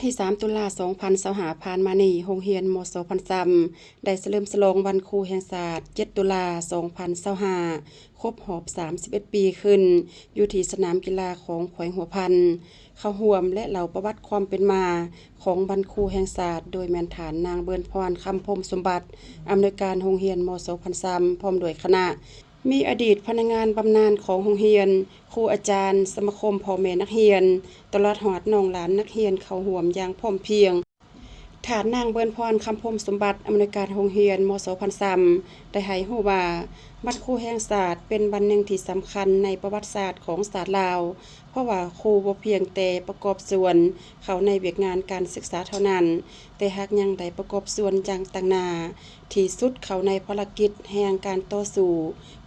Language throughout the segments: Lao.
ທີສາມ ຕຸລາ ສອງພັນຊາວຫ້າ ຜ່ານມານີ້, ໂຮງຮຽນ ມສ ພັນຊຳ ໄດ້ສະເຫຼີມສະຫຼອງວັນຄູແຫ່ງຊາດ ເຈັດ ຕຸລາ ສອງພັນຊາວຫ້າ ຄົບຮອບ ສາມສິບເອັດ ປີຂຶ້ນ, ຢູ່ທີ່ສະໜາມກິລາຂອງແຂວງຫົວພັນ. ເຂົ້າຮ່ວມ ແລະ ເລົ່າປະຫວັດຄວາມເປັນມາຂອງວັນຄູແຫ່ງຊາດ ໂດຍແມ່ນທ່ານນາງ ເບີນພອນ ຄຳພົມສົມບັດ ອຳນວຍການໂຮງຮຽນ ມສ ພັນຊຳ ພ້ອມດ້ວຍຄະນະ. ມີອະດີດພະນັກງານບຳນານຂອງໂຮງຮຽນ, ຄູອາຈານ, ສະມາຄົມພໍ່ແມ່ນັກຮຽນ, ຕະຫຼອດຮອດນ້ອງຫຼານນັກຮຽນເຂົ້າຮ່ວມຢ່າງພ້ອມພຽງ. ທ່ານນາງ ເບີນພອນ ຄຳພົມສົມບັດ ອຳນວຍການໂຮງຮຽນ ມສ ພັນຊຳ ໄດ້ໃຫ້ຮູ້ວ່າ ວັນຄູແຫ່ງຊາດເປັນວັນໜຶ່ງທີ່ສຳຄັນໃນປະຫວັດສາດຂອງຊາດລາວ, ເພາະວ່າຄູບໍ່ພຽງແຕ່ປະກອບສ່ວນເຂົ້າໃນວຽກງານການສຶກສາເທົ່ານັ້ນ, ແຕ່ຫາກຍັງໄດ້ປະກອບສ່ວນຢ່າງຕັ້ງໜ້າ ທີ່ສຸດເຂົ້າໃນພາລະກິດແຫ່ງການຕໍ່ສູ້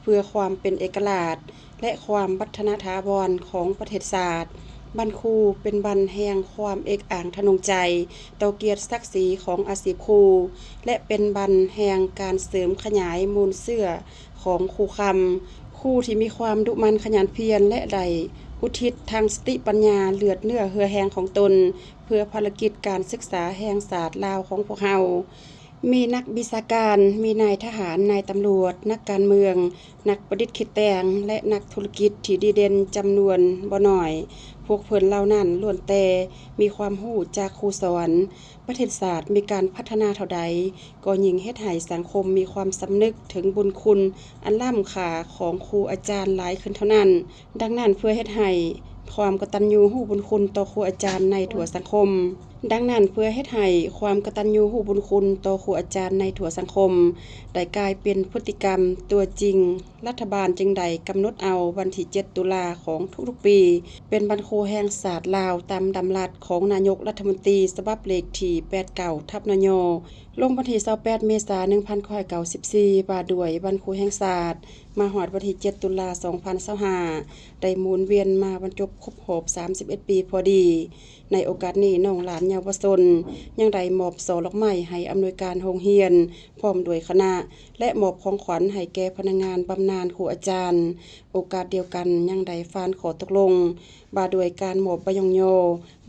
ເພື່ອຄວາມເປັນເອກະລາດ ແລະ ຄວາມວັດທະນະຖາວອນຂອງປະເທດຊາດ. ວັນຄູເປັນວັນແຫ່ງຄວາມເອກອ້າງທະນົງໃຈຕໍ່ກຽດສັກສີຂອງອາຊີບຄູ ແລະ ເປັນວັນແຫ່ງການເສີມຂະຫຍາຍມູນເຊື້ອຂອງຄູຄຳ, ຄູທີ່ມີຄວາມດຸໝັ່ນຂະຫຍັນພຽນ ແລະ ໄດ້ອຸທິດທັງສະຕິປັນຍາ, ເລືອດເນື້ອເຫື່ອແຮງຂອງຕົນ ເພື່ອພາລະກິດການສຶກສາແຫ່ງຊາດລາວຂອງພວກເຮົາ. ມີນັກວິຊາການ, ມີນາຍທະຫານ, ນາຍຕຳຫຼວດ, ນັກການເມືອງ, ນັກປະດິດຄິດແຕ່ງ ແລະ ນັກທຸລະກິດທີ່ດີເດັ່ນຈຳນວນບໍ່ໜ້ອຍ. ພວກເພິ່ນເຫຼົ່ານັ້ນລ້ວນແຕ່ມີຄວາມຮູ້ຈາກຄູສອນ. ປະເທດຊາດມີການພັດທະນາເທົ່າໃດ, ກໍຍິ່ງເຮັດໃຫ້ສັງຄົມມີຄວາມສຳນຶກເຖິງບຸນຄຸນອັນລ້ຳຄ່າຂອງຄູອາຈານຫຼາຍຂຶ້ນເທົ່ານັ້ນ. ດັ່ງນັ້ນ, ເພື່ອເຮັດໃຫ້ຄວາມກະຕັນຍູຮູ້ບຸນຄຸນຕໍ່ຄູອາຈານໃນທົ່ວສັງຄົມ, ດັ່ງນັ້ນ, ເພື່ອເຮັດໃຫ້ຄວາມກະຕັນຍູຮູ້ບຸນຄຸນຕໍ່ຄູອາຈານໃນທົ່ວສັງຄົມໄດ້ກາຍເປັນພຶດຕິກຳຕົວຈິງ, ລັດຖະບານຈຶ່ງໄດ້ກຳນົດເອົາວັນທີເຈັດ ຕຸລາຂອງທຸກໆປີ ເປັນວັນຄູແຫ່ງຊາດລາວ ຕາມດຳລັດຂອງນາຍົກລັດຖະມົນຕີ ສະບັບເລກທີ ແປດເກົ້າ ທັບ ນຍ ລົງວັນທີ ຊາວແປດ ເມສາ ໜຶ່ງພັນເກົ້າຮ້ອຍເກົ້າສິບສີ່ ວ່າດ້ວຍວັນຄູແຫ່ງຊາດ, ມາຮອດວັນທີ ເຈັດ ຕຸລາ ສອງພັນຊາວຫ້າ ໄດ້ໝູນວຽນມາບັນຈົບຄົບຮອບ ສາມສິບເອັດ ປີພໍດີ. ໃນໂອກາດນີ້, ນ້ອງຫຼານເຍົາວະຊົນຍັງໄດ້ມອບຊ່ອດອກໄມ້ໃຫ້ອຳນວຍການໂຮງຮຽນ ພ້ອມດ້ວຍຄະນະ ແລະ ມອບຂອງຂວັນໃຫ້ແກ່ພະນັກງານບຳນານຄູອາຈານ. ໂອກາດດຽວກັນ, ຍັງໄດ້ຟານຂໍ້ຕົກລົງວ່າດ້ວຍການມອບໃບຍ້ອງຍໍ,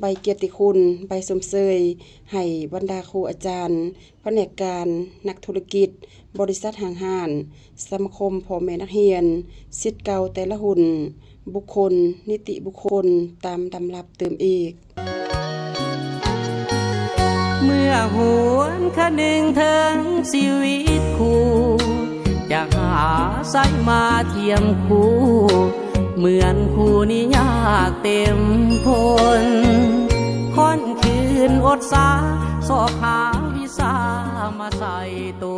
ໃບກຽດຕິຄຸນ, ໃບຊົມເຊີຍໃຫ້ບັນດາຄູອາຈານ, ພະແນກການ, ນັກທຸລະກິດ, ບໍລິສັດຫ້າງຮ້ານ, ສະມາຄົມພໍ່ແມ່ນັກຮຽນ, ສິດເກົ່າແຕ່ລະຮຸ່ນ, ບຸກຄົນ, ນິຕິບຸກຄົນ ຕາມດຳລັບຕື່ມອີກ. ເມື່ອຫວນຄະນຶງເຖິງຊີວິດຄູ່, ຈະຫາໃສມາທຽມຄູ່, ເໝືອນຄູ່ນີ້ຍາກເຕັມພົ້ນ. ຄ່ອນຄືນອົດສາ, ຊອກຫາວິຊາມາໃສ່ໂຕ.